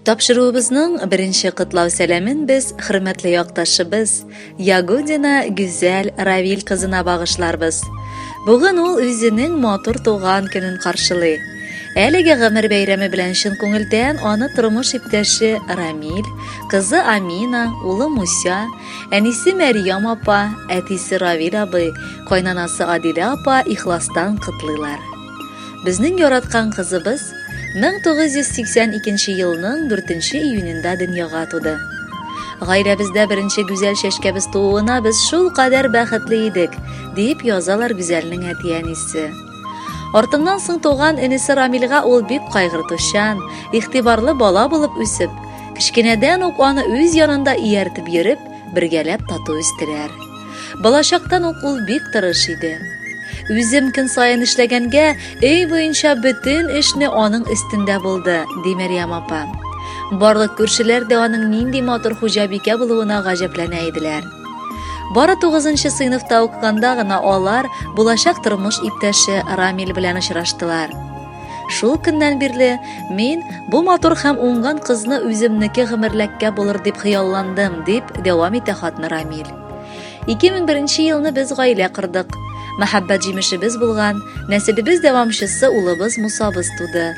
Тапшыруыбызның беренче котлау сәламен без хөрмәтле якташыбыз Ягудина Гүзәл Равил кызына багышларбыз. Бүген ул үзенең матур туган көнен каршылый. Әлеге гомер бәйрәме белән чын күңелдән аны тормыш иптәше Рамил, кызы Амина, улы Муся, әнисе Мәрьям апа, әтисе Равил абый, кайнанасы Адилә апа ихластан котлыйлар. Безнең яраткан кызыбыз 1982 елның 4 июнендә дөньяга туды. Гаиләбездә беренче гүзәл чәчкәбез тууына без шул кадәр бәхетле идек, дип язалар Гүзәлнең әти-әнисе. Артыннан соң туган энесе Рамилгә ул бик кайгыртучан, игътибарлы бала булып үсеп, кечкенәдән үк аны үз янында ияртеп йөреп, бергәләп тату үстеләр. Балачактан ук ул бик тырыш иде. Үзем көн саен эшләгәнгә, өй буенча бөтен эшне аның өстендә булды, ди Мәрьям апа. Барлык күршеләр дә аның нинди матур хуҗабикә булуына гаҗәпләнә иделәр. Бары тугызынчы сыйныфта укыганда гына алар булачак тормыш иптәше Рамил белән очраштылар. Шул көннән бирле мин бу матур һәм уңган кызны үземнеке гомерләккә булыр дип хыялландым, дип дәвам итә хатны Рамил. 2001 елны без гаилә кордык. Мәхәббәт җимешебез булган, нәселебез дәвамчысы улыбыз Мусабыз туды.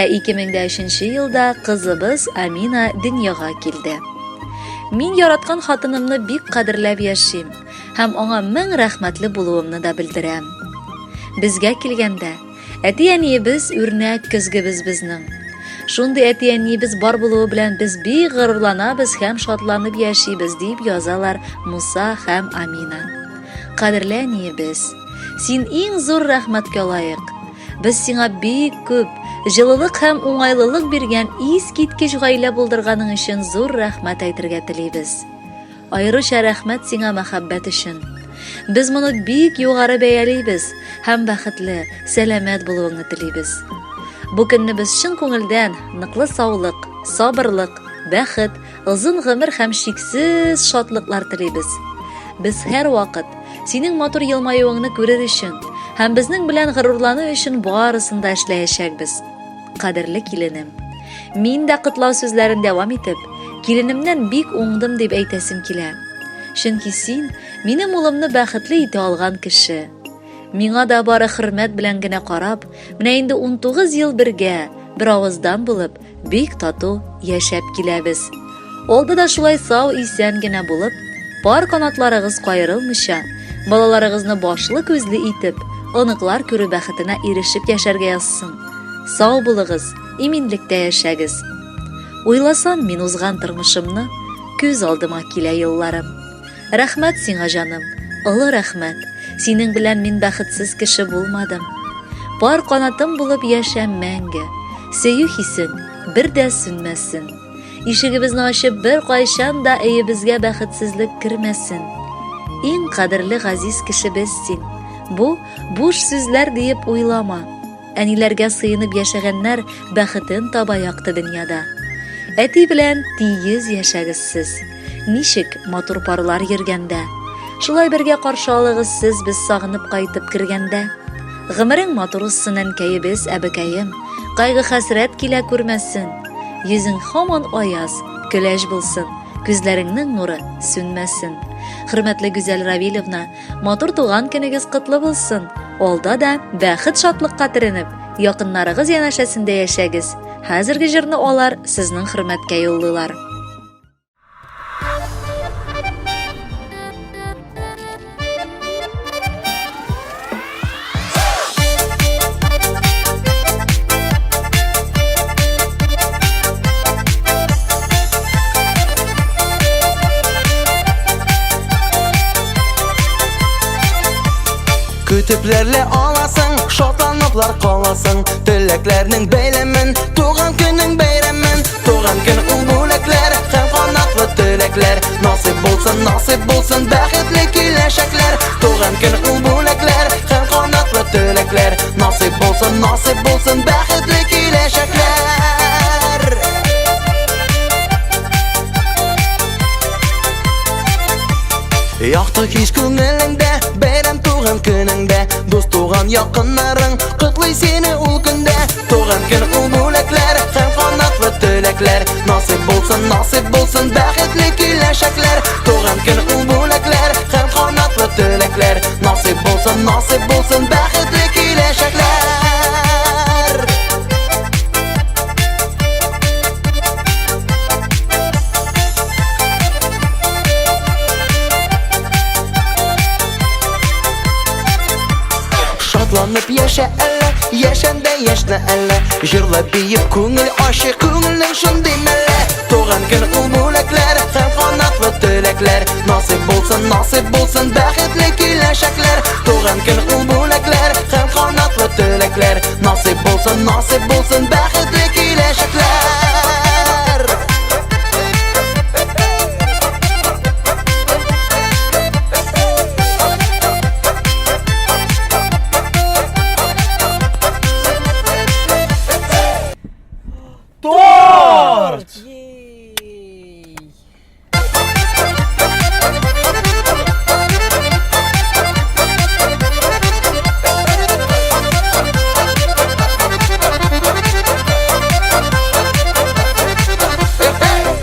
Ә 2003 елда кызыбыз Амина дөньяга килде. Мин яраткан хатынымны бик кадерләп яшим һәм аңа мең рәхмәтле булуымны да белдерәм. Безгә килгәндә, Әти-әниебез үрнәк көзгебез безнең. Шундый әти-әниебез бар булуы белән без бик горурланабыз һәм шатланып яшибез, дип язалар Муса һәм Амина. Кадерле әниебез, син иң зур рәхмәткә лаек. Без сиңа бик күп җылылык һәм уңайлылык биргән искиткеч гаилә булдырганың өчен зур рәхмәт әйтергә телибез. Аеруча рәхмәт сиңа мәхәббәт өчен. Без моны бик югары бәялибез һәм бәхетле, сәламәт булуыңны телибез. Бу көнне без чын күңелдән ныклы саулык, сабырлык, бәхет, озын гомер һәм чиксез шатлыклар телибез. Без һәрвакыт синең матур елмаюыңны күрер өчен һәм безнең белән горурлану өчен барысын да эшләячәкбез. Кадерле киленем! Мин дә котлау сүзләрен дәвам итеп, киленемнән бик уңдым дип әйтәсем килә. Чөнки син минем улымны бәхетле итә алган кеше. Миңа да бары хөрмәт белән генә карап, менә инде 19 ел бергә, бер авыздан булып, бик тату яшәп киләбез. Алда да шулай сау-исән генә булып, пар канатларыгыз каерылмыйча, балаларыгызны башлы-күзле итеп, оныклар күрү бәхетенә ирешеп яшәргә язсын. Сау булыгыз, иминлектә яшәгез. Уйласам мин узган тормышымны, күз алдыма килә елларым. Рәхмәт сиңа, җаным, олы рәхмәт. Синең белән мин бәхетсез кеше булмадым. Пар канатым булып яшә мәңге. Сөю хисең бер дә сүнмәсен. Ишегебезне ачып бер кайчан да өебезгә бәхетсезлек кермәсен. Иң кадерле газиз кешебез син. Бу буш сүзләр диеп уйлама. Әниләргә сыенып яшәгәннәр бәхетен таба якты дөньяда. Әти белән тигез яшәгез сез. Ничек матур парлар йөргәндә. Шулай бергә каршы алыгыз сез без сагынып кайтып кергәндә. Гомерең матур узсын, әнкәебез, әбекәем. Кайгы-хәсрәт килә күрмәсен. Йөзең һаман аяз, көләч булсын. Күзләреңнең нуры сүнмәсен. Хөрмәтле Гүзәл Равилевна, Матур туган көнегез котлы булсын! Алда да бәхет-шатлыкка төренеп, якыннарыгыз янәшәсендә яшәгез. Хәзерге җырны алар сезнең хөрмәткә юллыйлар. Көтепләрле аласың, шатланыплар каласың Теләкләрнең бәйләмен, туган көнең бәйрәмен Туган көн ул бүләкләр һәм канатлы теләкләр Насыйп булсын, насыйп булсын бәхетле киләчәкләр Туган көн ул бүләкләр һәм канатлы теләкләр Насыйп булсын, насыйп булсын бәхетле киләчәкләр Якты хис күңелеңдә, бәйрәм туган көнеңдә, дус туган якыннарың котлый сине ул көндә. Туган көн ул бүләкләр һәм канатлы теләкләр. теләкләр. Насыйп булсын, насыйп булсын бәхетле киләчәкләр. Туган көн ул бүләкләр һәм канатлы теләкләр. Насыйп булсын, насыйп булсын бәхетле киләчәкләр. Шатланып яшә әллә, яшәндә яшьнә әллә. Җырлап биеп күңел ачык, күңелнең шундый мәллә. Туган көн ул бүләкләр һәм канатлы теләкләр. Насыйп булсын, насыйп булсын бәхетле киләчәкләр. Туган көн ул бүләкләр һәм канатлы теләкләр. Насыйп булсын, насыйп булсын бәхетле киләчәкләр. Торт! Ей!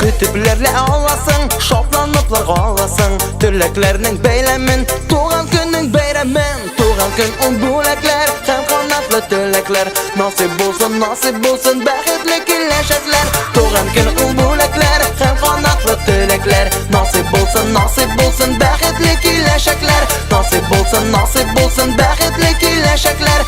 Көтепләрлә аласың, шатланыплар аласың. Теләкләрнең бәйләмен, туган көннең бәйрәмен. Туган көн ул бүләкләр һәм канатлы теләкләр. Насыйп булсын, насыйп булсын бәхетле киләчәкләр. Туган көн ул бүләкләр һәм канатлы теләкләр. Насыйп булсын, насыйп булсын бәхетле киләчәкләр. Насыйп булсын, насыйп булсын бәхетле киләчәкләр.